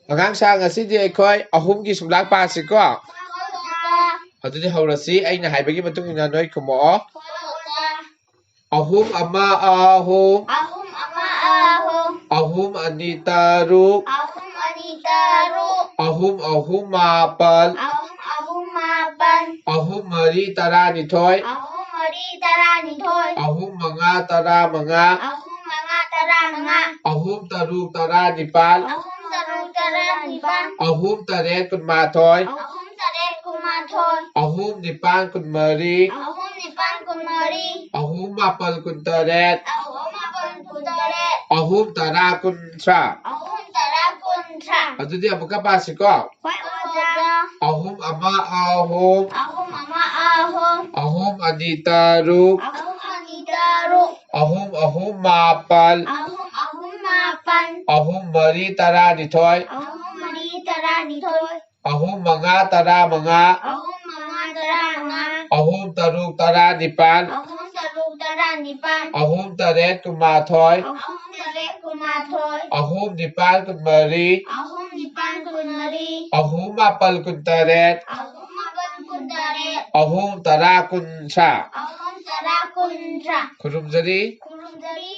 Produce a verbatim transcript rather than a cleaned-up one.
ꯑꯉꯥꯡꯁꯥ, ꯉꯁꯤꯗꯤ ꯑꯩꯈꯣꯏ ꯑꯍꯨꯝꯒꯤ ꯁꯨꯝꯂꯥꯛ ꯄꯥꯁꯤꯀꯣ꯫ ꯑꯗꯨꯗꯤ ꯍꯧꯔꯁꯤ꯫ ꯑꯩꯅ ꯍꯥꯏꯕꯒꯤ ꯃꯇꯨꯡ ꯏꯟꯅ ꯅꯣꯏ ꯈꯨꯝꯃꯛꯑꯣ꯫ ꯑꯍꯨꯝ ꯑꯃ ꯑꯍꯨꯝ꯫ ꯑꯍꯨꯝ ꯑꯃ ꯑꯍꯨꯝ꯫ ꯑꯍꯨꯝ ꯑꯅꯤ ꯇꯔꯨꯛ꯫ ꯑꯍꯨꯝ ꯑꯅꯤ ꯇꯔꯨꯛ꯫ ꯑꯍꯨꯝ ꯑꯍꯨꯝ ꯃꯥꯄꯜ꯫ ꯑꯍꯨꯝ ꯑꯍꯨꯝ ꯃꯥꯄꯜ꯫ ꯑꯍꯨꯝ ꯃꯔꯤ ꯇꯔꯥꯅꯤꯊꯣꯏ꯫ ꯑꯍꯨꯝ ꯃꯔꯤ ꯇꯔꯥꯅꯤꯊꯣꯏ꯫ ꯑꯍꯨꯝ ꯃꯉꯥ ꯇꯔꯥꯃꯉꯥ꯫ ꯑꯍꯨꯝ ꯃꯉꯥ ꯇꯔꯥꯃꯉꯥ꯫ ꯑꯍꯨꯝ ꯇꯔꯨꯛ ꯇꯔꯥꯅꯤꯄꯥꯜ꯫ ꯑꯍꯨꯝ ꯇꯔꯨꯛ ꯇꯔꯥꯅꯤꯄꯥꯜ꯫ ꯑꯍꯨꯝ ꯇꯔꯦꯠ ꯀꯨꯟꯃꯥꯊꯣꯏ꯫ ꯑꯍꯨꯝ ꯇꯔꯦꯠ ꯀꯨꯟꯃꯥꯊꯣꯏ꯫ ꯑꯍꯨꯝ ꯅꯤꯄꯥꯜ ꯀꯨꯟꯃꯔꯤ꯫ ꯑꯍꯨꯝ ꯅꯤꯄꯥꯜ ꯀꯨꯟꯃꯔꯤ꯫ ꯑꯍꯨꯝ ꯃꯥꯄꯜ ꯀꯨꯟꯇꯔꯦꯠ꯫ ꯑꯍꯨꯝ ꯃꯥꯄꯜ ꯀꯨꯟꯇꯔꯦꯠ꯫ ꯑꯍꯨꯝ ꯇꯔꯥ ꯀꯨꯟꯊ꯭ꯔꯥ꯫ ꯑꯍꯨꯝ ꯇꯔꯥ ꯀꯨꯟꯊ꯭ꯔꯥ꯫ ꯑꯗꯨꯗꯤ ꯑꯃꯨꯛꯀ ꯄꯥꯁꯤꯀꯣ꯫ ꯍꯣꯏ, ꯑꯣꯖꯥ꯫ ꯑꯍꯨꯝ ꯑꯃ ꯑꯍꯨꯝ꯫ ꯑꯍꯨꯝ ꯑꯃ ꯑꯍꯨꯝ꯫ ꯑꯍꯨꯝ ꯑꯅꯤ ꯇꯔꯨꯛ꯫ ꯑꯍꯨꯝ ꯑꯅꯤ ꯇꯔꯨꯛ꯫ ꯑꯍꯨꯝ ꯑꯍꯨꯝ ꯃꯥꯄꯜ꯫ ꯑꯍꯨꯝ ꯑꯍꯨꯝ ꯃꯥꯄꯜ꯫ ꯑꯍꯨꯝ ꯃꯔꯤ ꯇꯔꯥꯅꯤꯊꯣꯏ꯫ ꯑꯍꯨꯝ ꯃꯔꯤ ꯇꯔꯥꯅꯤꯊꯣꯏ꯫ ꯑꯍꯨꯝ ꯃꯉꯥ ꯇꯔꯥꯃꯉꯥ꯫ ꯑꯍꯨꯝ ꯃꯉꯥ ꯇꯔꯥꯃꯉꯥ꯫ ꯑꯍꯨꯝ ꯇꯔꯨꯛ ꯇꯔꯥꯅꯤꯄꯥꯜ꯫ ꯑꯍꯨꯝ ꯇꯔꯨꯛ ꯇꯔꯥꯅꯤꯄꯥꯜ꯫ ꯑꯍꯨꯝ ꯇꯔꯦꯠ ꯀꯨꯟꯃꯥꯊꯣꯏ꯫ ꯑꯍꯨꯝ ꯇꯔꯦꯠ ꯀꯨꯟꯃꯥꯊꯣꯏ꯫ ꯑꯍꯨꯝ ꯅꯤꯄꯥꯜ ꯀꯨꯟꯃꯔꯤ꯫ ꯑꯍꯨꯝ ꯅꯤꯄꯥꯜ ꯀꯨꯟꯃꯔꯤ꯫ ꯑꯍꯨꯝ ꯃꯥꯄꯜ ꯀꯨꯟꯇꯔꯦꯠ꯫ ꯑꯍꯨꯝ ꯃꯥꯄꯜ ꯀꯨꯟꯇꯔꯦꯠ꯫ ꯑꯍꯨꯝ ꯇꯔꯥ ꯀꯨꯟꯊ꯭ꯔꯥ꯫ ꯑꯍꯨꯝ ꯇꯔꯥ ꯀꯨꯟꯊ꯭ꯔꯥ꯫ ꯈꯨꯔꯨꯝꯖꯔꯤ꯫ ꯈꯨꯔꯨꯝꯖꯔꯤ꯫